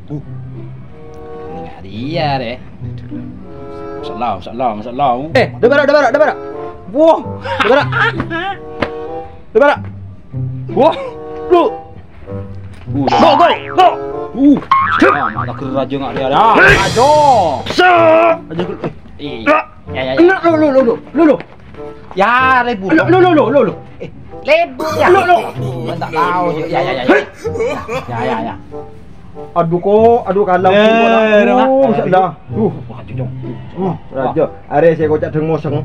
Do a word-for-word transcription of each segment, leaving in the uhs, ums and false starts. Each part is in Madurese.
Uh. Nèng arèya, rè. Masyaallah, masyaallah, masyaallah. Eh, dâ' bârâ', dâ' bârâ', dâ' bârâ'. Wah, dâ' bârâ'. Dâ' bârâ'. Wah, lu. Uh, go, go, go. Uh. Ah, malah ger rajâ nggak dia. Ah, ajo. Ajo, eh. Iya. Ya, ya, ya. Lu, lu, lu, lu, lu, lu, lu. Ya, lebu. Lu, lu, lu, lu, lu, lu. Eh, lebu ya. Lu, lu. Gua tak tahu. Ya, ya, ya, ya. Ya, ya, ya. Aduh, kok, aduh, kalah. Eh, aduh, Mak. Masyaallah. Duh. Wah, jujung. Hmm, rajâ. Arè sè koca' deng moseng.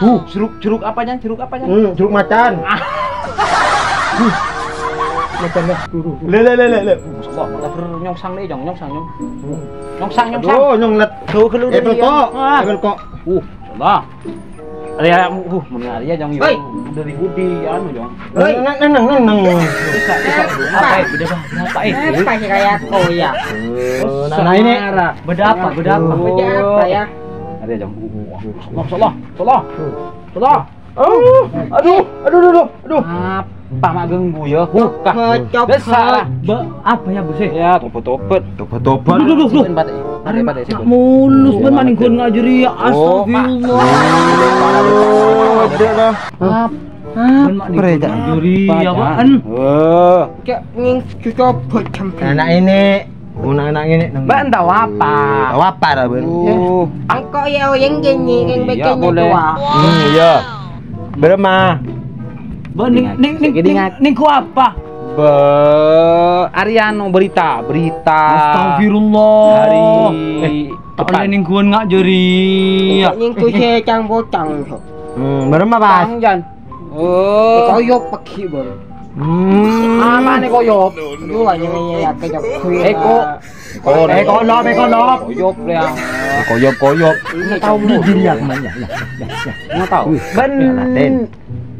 Huh, jeruk, jeruk apa, Jan? Jeruk apa, Jan? Hmm, jeruk macan. Ah. Huh. Macan dah. Duh, duh, duh. Le, le, le, le, le. Masyaallah, malah ger nyongsang nih, Jong. Nyongsang, Nyong. Hmm. Nyongsang, nyongsang. Aduh, nyong let. Jauh keluar. Apple kok. Ah. Apple kok. Uh, masyaallah. Arèya, uh, mon arèya, Jong, yo. Hei. Dari budi, anu, Jong. Hei. Neng, neng, neng, neng, neng. Bisa, bisa. Apa, eh? Beda apa? Beda apa, eh? Apa sih kayak koyak? Oh, nah, nah, ini. Beda apa? Beda apa? Beda apa ya? Arèya, Jong. Uh, uh, uh. Masyaallah, masyaallah. Masyaallah. Oh, aduh, aduh, aduh, aduh, aduh. Apa mak ganggu ya? Buka. Coba, coba. Desa lah. Ba-, apa ya, Bos, eh? Ya, tobat-tobat. Tobat-tobat. Duh, duh, duh, duh. Simpen, Pak, eh. Arè Pak, eh, mak simpen. Mulus, oh, bân, maning gon ngajâri ya. Oh, Pak. Astagfirullah. Ada dah. Apa? Bân, maning gon ngajâri ya, Pak. Wah. Kayak nging coba sampeyan. Anak ini. Mon ana' ngene neng. Mbak, tao apa? Tao apa ra, Bân? Oh. Engko' ya, yang gini, yang bikinnya boleh. Tua. Hmm, iya. Berema. Mbak, ning, ning, ning, ning, ning ku apa? Be, Ariano berita, berita. Astagfirullah. Hari eh, tak depan. Oleh ningguan ngajâri. Iya. Ninggu se cang-pocang. Hmm, berema, Pas? Cang, Jan. Oh. Koyop pagi, Bang. Hmm. Apa nih koyop? Lu aja nih ya, kayak gue. Eko. Eko, eko, lop, eko, lop. Koyop, ya. Koyop, koyop. Ini tahu lu. Diri ya, kemana? Ya, ya, ya, ya. Nggak tahu. Wih, ben. Ya, Raden.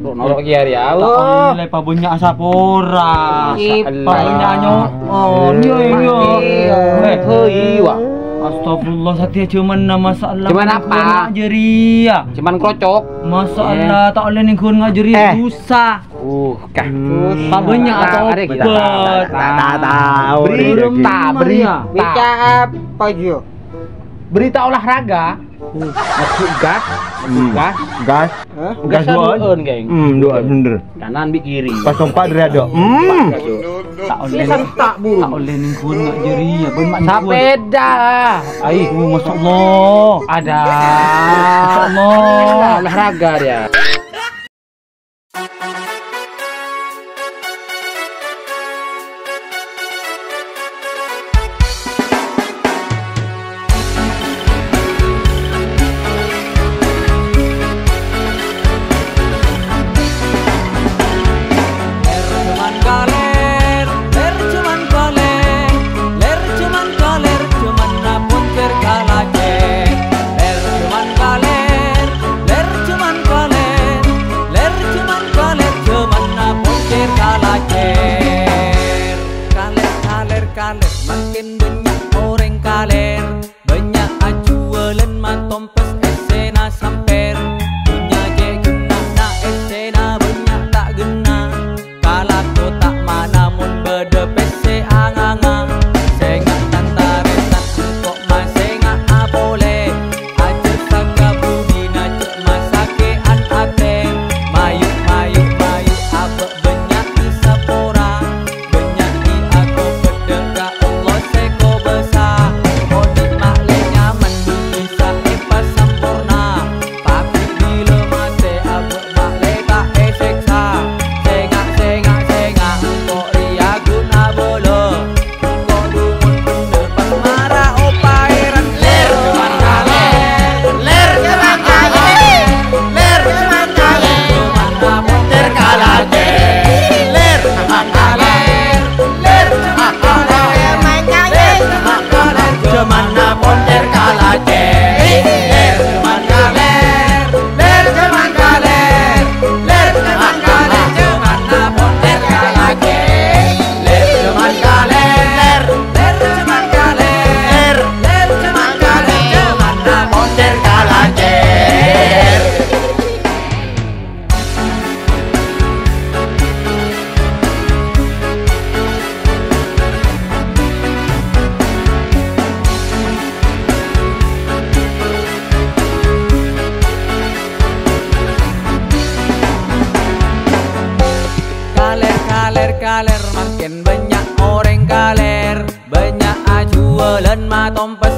Lu nolok kiai ya, Allah. Nilai pabunya asapora. Ih, pabunya nyok. Oh, iya, iya. Iya. Eh, hei, Wak. Astagfirullah, satya cuman nama salah. Cuman apa? Ngajari ya. Cuman krocok. Masalah tak oleh ningguan ngajari, eh, susah. Uh, kah. Hmm. Pabunya atau arek kita. Ta-, ta-, tahu. Berita, berita. Berita apa, Jo? Berita olahraga. Hmm. Masuk gas, masuk gas. Gas. Hah? Gas duaan, geng. Hmm, duaan, bener. Kanan bi kiri. Pas tompa dari ada. Hmm. Tak oleh. Ini tak buru. Tak oleh ningguan ngajari ya, ben mak ningguan. Sepeda. Ai, oh, masyaallah. Ada. Masyaallah. Olahraga dia. Ler cuman kaler, ler cuman kaler, ler cuman kaler, cuman napon ker kalake. Ler cuman kaler, ler cuman kaler, ler cuman kaler, cuman napon ker kalaker. Kaler, kaler, kaler, makin banyak orang kaler. Banyak ajuwalan matompes essena samper. Dunnya ce' genna'na essena bannya' ta' genna'. Kalako ta' mana mon badha pesse anganga. Senga' tan-taretan engko' masenga' apole. Aja saka budina ce' masake'an ate. Mayu, mayu, mayu abak bannya' sapora. Bannya' di ako peddhâ ka Allah se kobasa. Odi' ma'le nyaman bisa epasamporna. Sakèng bânnya' orèng kalèr, bânnya' ajhuwâlân matompa